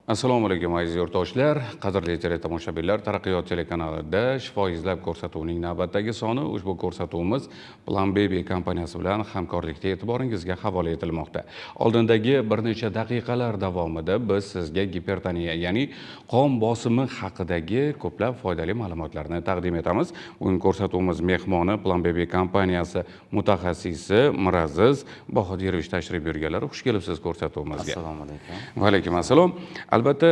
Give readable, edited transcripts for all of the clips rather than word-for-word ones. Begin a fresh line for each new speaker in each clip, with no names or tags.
Assalomu alaykum, aziz yurtdoshlar, qadrli teletomoshabinlar. Taraqqiyot telekanalida "Shifo izlab" ko'rsatuvining navbatdagi soni. Ushbu ko'rsatuvimiz Plan Baby kompaniyasi bilan hamkorlikda e'tiboringizga havola etilmoqda. Oldindagi bir necha daqiqalar davomida biz sizga gipertoniya, ya'ni qon bosimi haqidagi ko'plab foydali ma'lumotlarni taqdim etamiz. Bugun ko'rsatuvimiz mehmoni Plan Baby kompaniyasi mutaxassisi Miraziz Bahodirovich tashrif buyurganlar. Xush kelibsiz ko'rsatuvimizga.
Assalomu alaykum.
Va alaykum assalom. Albatta,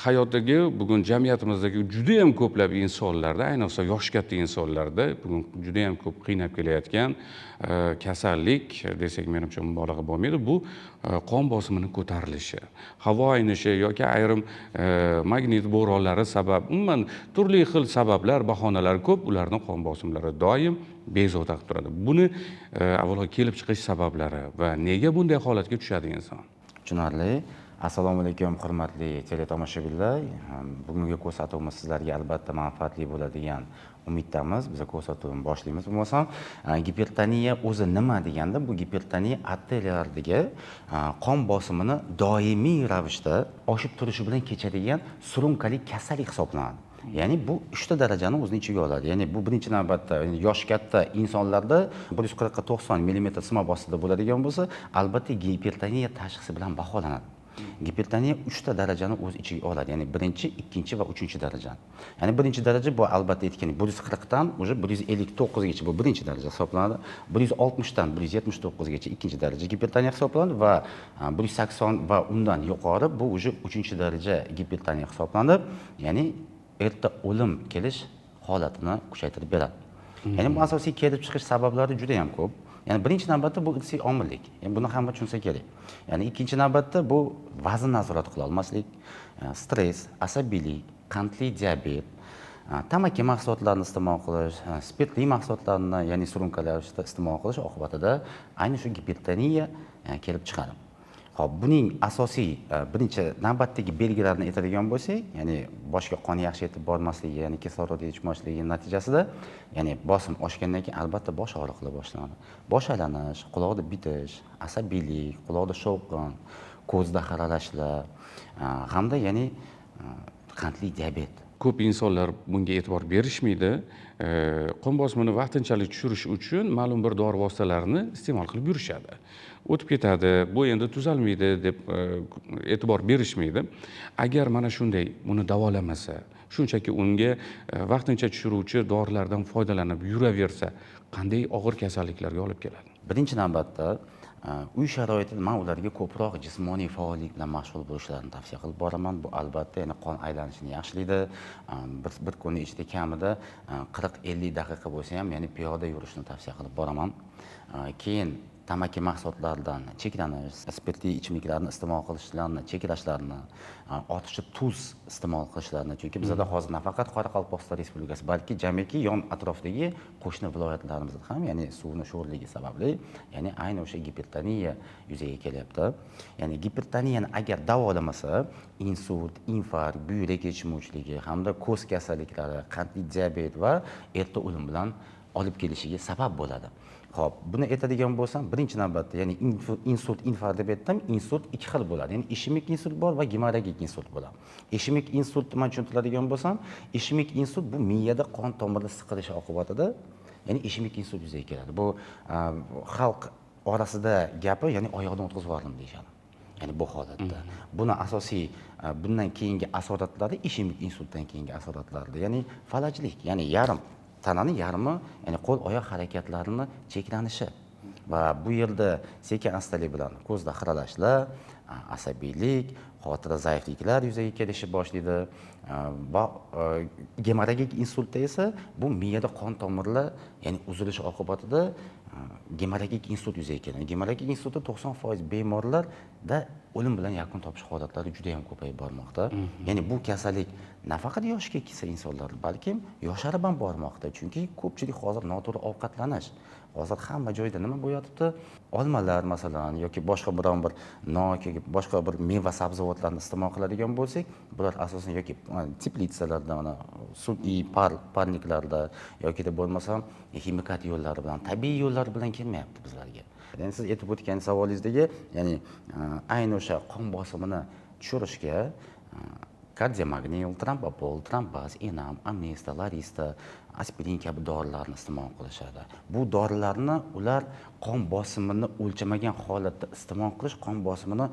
hayotdagi, bugun jamiyatimizdagi judayam ko'plab insonlarda, ayniqsa yoshi katta insonlarda bugun judayam ko'p qiynab kelayotgan kasallik desak, menimcha, mubolag'a bo'lmaydi, bu qon bosimini ko'tarilishi. Havo aynishi yoki ayrim magnit bo'ronlari sabab, umuman turli xil sabablar, bahonalar ko'p, ularni qon bosimlari doim bezovta qilib turadi. Buni avvalo kelib chiqish sabablari va nega bunday holatga tushadi inson?
Tushunarli. Assalomu alaykum, hurmatli teletomoshabinlar. Bugungi ko'rsatuvimiz sizlarga albatta manfaatli bo'ladigan umiddamiz. Biz ko'rsatuvni boshlaymiz. Bo'lmasam, gipertoniya o'zi nima deganda, bu gipertoniya arteriyalardagi qon bosimini doimiy ravishda oshib turishi bilan kechadigan surunkali kasallik hisoblanadi. Ya'ni bu uchta darajani o'zini ichiga oladi. Ya'ni bu birinchi navbatda, ya'ni yoshi katta insonlarda 140 ga 90 millimetr simob ostida bo'ladigan bo'lsa, albatta gipertoniya tashxisi bilan baholanadi. Gipertoniya uchta darajani o'z ichiga oladi. Ya'ni birinchi, ikkinchi va uchinchi darajani. Ya'ni birinchi daraja bu, albatta aytgandek, 140 dan уже 159 gacha bu birinchi daraja hisoblanadi. 160 dan 179 gacha ikkinchi daraja gipertoniya hisoblanadi va 180 va undan yuqori bu уже uchinchi daraja gipertoniya hisoblanib, ya'ni erta o'lim kelish holatini kuchaytirib beradi. Ya'ni bu asosiy kelib chiqish sabablari juda ham ko'p. Ya'ni birinchi navbatda bu irsiy omillik. Ya'ni buni hamma tushunsa kerak. Ya'ni ikkinchi navbatda bu vazn nazorat qila olmaslik, stress, asabiylik, qandli diabet, tamaki mahsulotlarini iste'mol qilish, spirtli mahsulotlarni, ya'ni surunkali ravishda iste'mol qilish oqibatida ayni shu gipertoniya kelib chiqadi. Xo'p, buning asosiy birinchi navbatdagi belgilarini aytadigan bo'lsak, ya'ni boshga qon yaxshi yetib bormasligi, ya'ni kislorod yetishmasligi natijasida, ya'ni bosim oshgandan keyin albatta bosh og'riqlar boshlanadi. Bosh aylanish, quloqda bitish, asabiylik, quloqda shovqin, ko'zda xiralashlar hamda ya'ni qandli diabet.
Ko'p insonlar bunga e'tibor berishmaydi. Qon bosimini vaqtinchalik tushirish uchun ma'lum bir dori vositalarini iste'mol qilib yurishadi. O'tib ketadi, bu endi tuzalmaydi deb e'tibor berishmaydi. Agar mana shunday buni davolamasa, shunchaki unga vaqtincha tushiruvchi dorilardan foydalanib yuraversa, qanday og'ir kasalliklarga olib keladi?
Birinchi navbatda uy sharoitida man ularga ko'proq jismoniy faollik bilan mashg'ul bo'lishlarini tavsiya qilib boraman. Bu albatta, ya'ni qon aylanishini yaxshilaydi. Bir kunni ichida kamida 40-50 daqiqa bo'lsa ham, ya'ni piyoda yurishni tavsiya qilib boraman. Keyin tamaki mahsulotlaridan cheklanish, spirtli ichimliklarni iste'mol qilishlarini cheklashlarini, ortiqcha tuz iste'mol qilishlarini, chunki bizada hozir nafaqat Qoraqalpog'iston Respublikasi, balki jamiki yon atrofdagi qo'shni viloyatlarimizda ham, ya'ni suvni sho'rligi sababli, ya'ni ayni o'sha gipertoniya yuzaga kelyapti. Ya'ni gipertoniyani agar davolamasa, insult, infarkt, buyrak yetishmovchiligi hamda ko'z kasalliklari, qandli diabet va erta o'lim bilan olib kelishiga sabab bo'ladi. Xo'p, buni aytadigan bo'lsam, birinchi navbatda, ya'ni insult, infarkt deb aytdim, insult ikki xil bo'ladi. Ya'ni ishemik insult bor va gemorragik insult bo'ladi. Ishemik insultni man tushuntiradigan bo'lsam, ishemik insult bu miyada qon tomirda siqilishi oqibatida, ya'ni ishemik insult yuzaga keladi. Bu xalq orasida gapi, ya'ni oyoqdan o'tkazib yubordim deyishadi. Ya'ni bu holatda. Buni asosiy bundan keyingi asoratlari, ishemik insultdan keyingi asoratlarida, ya'ni falajlik, ya'ni yarim tanani yarmi, ya'ni qo'l oyoq harakatlarini cheklanishi va bu yerda sekin astalik bilan ko'zda xiralashlar, asabiylik, xotira zaifliklar yuzaga kelishni boshlaydi. Va gemorragik insultda esa bu miyada qon tomirlar, ya'ni uzilishi oqibatida gemorragik insult yuzaga keladi. Gemorragik insultda 90% bemorlarda o'lim bilan yakun topish holatlari juda ham ko'payib bormoqda. Ya'ni bu kasallik nafaqat yoshi keksa insonlar, balkim yosharib ham bormoqda. Chunki ko'pchilik hozir noto'g'ri ovqatlanish. Hozir hamma joyda nima bo'lyapti? Olmalar masalan yoki boshqa biron bir nok yoki boshqa bir meva sabzavotlarni iste'mol qiladigan bo'lsak, bular asosan yoki teplitsalarda, mana sun'iy parniklarda yoki bo'lmasam ximikat yo'llari bilan, tabiiy yo'llar bilan kelmayapti bizlarga. Ya'ni siz aytib o'tgan savolingizdagi, ya'ni ayni o'sha qon bosimini tushirishga kardiomagnil, trambopol, trambaz, enam, amnesta, larista, aspirin kabi dorilarni iste'mol qilishadi. Bu dorilarni ular qon bosimini o'lchamagan holatda iste'mol qilish qon bosimini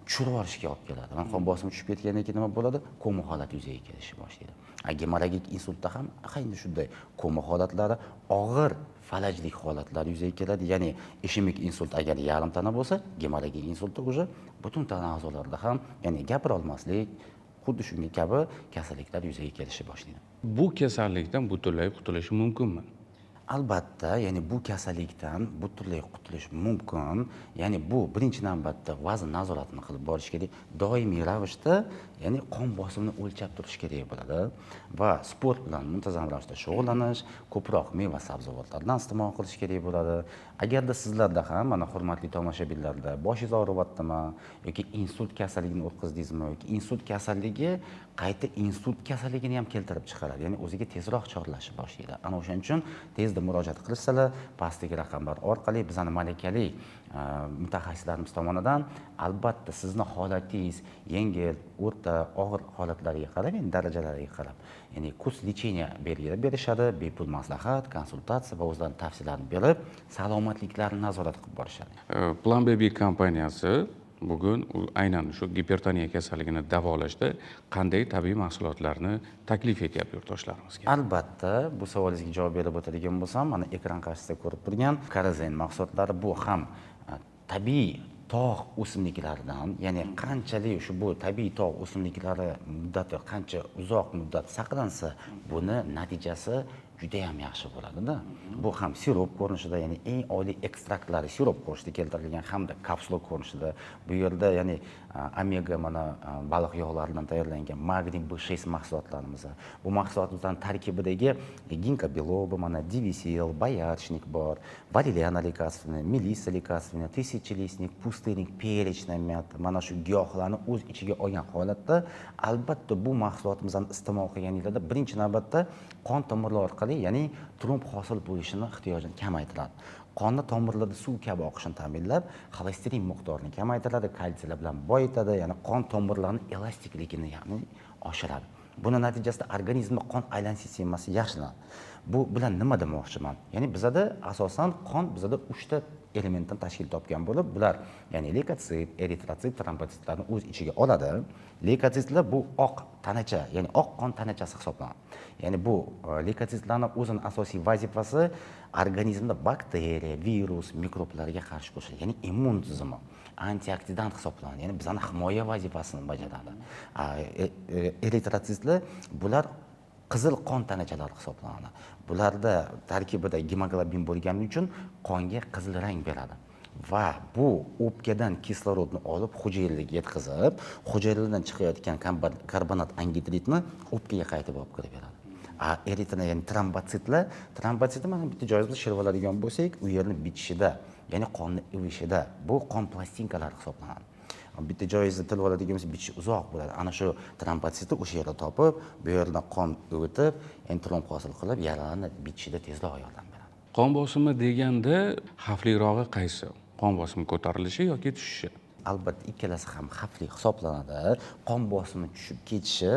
tushirib yuborishga olib keladi. Mana qon bosimi tushib ketgandan keyin nima bo'ladi? Koma holati yuzaga kelishni boshlaydi. Gemorragik insultda ham ayni shunday koma holatlari, og'ir falajlik holatlari yuzaga keladi. Ya'ni ishemik insult agar yarim tana bo'lsa, gemorragik insultda уже butun tana a'zolarida ham, ya'ni gapira olmaslik, xuddi shunga kabi kasalliklar yuzaga kelishni boshlaydi.
Bu kasallikdan butunlay qutulish mumkinmi?
Albatta, ya'ni bu kasallikdan butunlay qutulish mumkin. Ya'ni bu birinchi navbatda vazn nazoratini qilib borish kerak. Doimiy ravishda, ya'ni qon bosimini o'lchab turish kerak bo'ladi va sport bilan muntazam ravishda shug'ullanish, ko'proq meva sabzavotlardan iste'mol qilish kerak bo'ladi. Agarda sizlarda ham, mana, hurmatli tomoshabinlarda boshingiz og'riyaptimi yoki insult kasalligini o'tkazdingizmi yoki insult kasalligi qayta insult kasalligini ham keltirib chiqaradi, ya'ni o'ziga tezroq chorlashni boshlaydi. Ana o'shaning uchun tezda murojaat qilishsalar, pastdagi raqamlar orqali bizani malakali mutaxassislarimiz tomonidan albatta sizni holatingiz yengil, o'rta, og'ir holatlariga qarab, ya'ni darajalariga qarab, ya'ni курс лечения belgilab berishadi, bepul maslahat, konsultatsiya va o'zlarini tavsiyalarini berib, salomatliklarini nazorat qilib borishadi.
Plan Baby kompaniyasi bugun aynan shu gipertoniya kasalligini davolashda qanday tabiiy mahsulotlarni taklif etyapti yurtdoshlarimizga?
Albatta, bu savolingizga javob berib o'tadigan bo'lsam, mana ekran qarshisida ko'rib turgan Karazen mahsulotlari bu ham tabiiy tog' o'simliklaridan, ya'ni qanchalik shu bu tabiiy tog' o'simliklari muddati qancha uzoq muddat saqlansa, buni natijasi juda ham yaxshi bo'ladida. Bu ham sirop ko'rinishida, ya'ni eng oliy ekstraktlari sirop ko'rinishida keltirilgan hamda kapsula ko'rinishida. Bu yerda, ya'ni omega mana baliq yog'laridan tayyorlangan magniy B6 mahsulotlarimiz. Bu mahsulotlarning tarkibidagi ginkgo biloba, mana девясил, боярышник bor, валериана лекарственная, мелисса лекарственная, тысячелистник, пустырник, перечная мята. Mana shu giyohlarni o'z ichiga olgan holatda albatta bu mahsulotimizni iste'mol qilganinglarda birinchi navbatda qon tomirlar orqali, ya'ni tromb hosil bo'lishini ehtiyojini kamaytiradi. Qonni tomirlarda suv kabi oqishini ta'minlab, xolesterin miqdorini kamaytiradi, kalsiylar bilan boyitadi, ya'ni qon tomirlarini elastikligini, ya'ni oshiradi. Buni natijasida organizmda qon aylanish sistemasi yaxshilanadi. Bu bilan nima demoqchiman? Ya'ni bizada asosan qon bizada uchta elementdan tashkil topgan bo'lib, bular, ya'ni leykotsit, eritrotsit, trombotsitlarni o'z ichiga oladi. Leykotsitlar bu oq tanacha, ya'ni oq qon tanachasi hisoblanadi. Ya'ni bu leykotsitlarni o'zini asosiy vazifasi organizmda bakteriya, virus, mikroblarga qarshi kurashish, ya'ni immun tizimi, antioksidant hisoblanadi, ya'ni bizani himoya vazifasini bajaradi. Eritrotsitlar bular qizil qon tanachalari hisoblanadi. Bularda tarkibida gemoglobin bo'lgani uchun qonga qizil rang beradi. Va bu o'pkadan kislorodni olib hujayralarga yetkazib, hujayralardan chiqayotgan karbonat angidridni o'pkaga qaytib olib kirib beradi. Eritro, ya'ni trombotsitlar, trombotsitni mana bitta joyimizda shilib oladigan bo'lsak, u yerni bitishida, ya'ni qonni ivishida, bu qon plastinkalari hisoblanadi. Bitta joyingizda tilib oladigan bo'lsa, bitishi uzoq bo'ladi. Ana shu trombotsitni o'sha yerda topib, bu yerdan qon o'tib, endi tromb hosil qilib, yaralarni bitishida tezroq yordam beradi.
Qon bosimi deganda xavflirog'i qaysi? Qon bosimi ko'tarilishi yoki tushishi?
Albatta, ikkalasi ham xavfli hisoblanadi. Qon bosimi tushib ketishi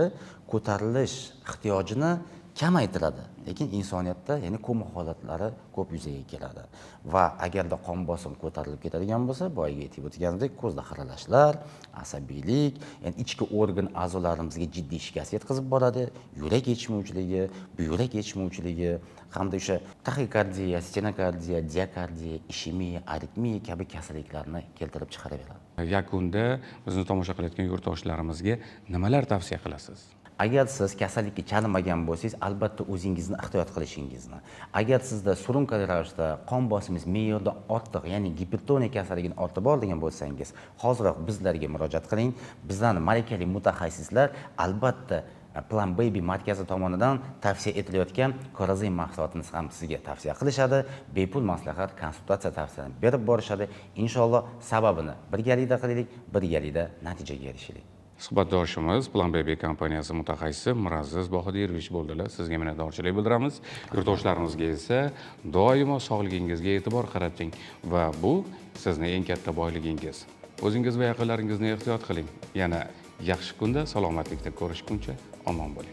ko'tarilish ehtiyojini kamaytiradi, lekin insoniyatda, ya'ni koma holatlari ko'p yuzaga keladi. Va agarda qon bosim ko'tarilib ketadigan bo'lsa, boyagi aytib o'tganimdek, ko'zda xiralashlar, asabiylik, ya'ni ichki organ a'zolarimizga jiddiy shikast yetkazib boradi, yurak yetishmovchiligi, buyrak yetishmovchiligi hamda o'sha taxikardiya, stenokardiya, diakardiya, ishemiya, aritmiya kabi kasalliklarni keltirib chiqaraveradi.
Yakunda bizni tomosha qilayotgan yurtdoshlarimizga nimalar tavsiya qilasiz?
Agar siz kasallikka chalinmagan bo'lsangiz, albatta o'zingizni ehtiyot qilishingizni. Agar sizda surunkali ravishda qon bosimingiz me'yordan ortiq, ya'ni gipertoniya kasalligini ortib olgan bo'lsangiz, hoziroq bizlarga murojaat qiling. Bizlarning malakali mutaxassislar albatta Plan Baby markazi tomonidan tavsiya etilayotgan Korazin mahsulotini ham sizga tavsiya qilishadi. Bepul maslahat, konsultatsiya tavsiyalarini berib borishadi. Inshaalloh sababini birgalikda qilaylik, birgalikda natijaga erishaylik.
Suhbatdoshimiz Plan Baby kompaniyasi mutaxassisi Miraziz Bahodirovich bo'ldilar. Sizga minnatdorchilik bildiramiz. Yurtdoshlarimizga esa doimo sog'lig'ingizga e'tibor qarating va bu sizni eng katta boyligingiz. O'zingiz va yaqinlaringizni ehtiyot qiling. Yana Yaxshi kunda, salomatlikda ko'rishguncha omon bo'ling.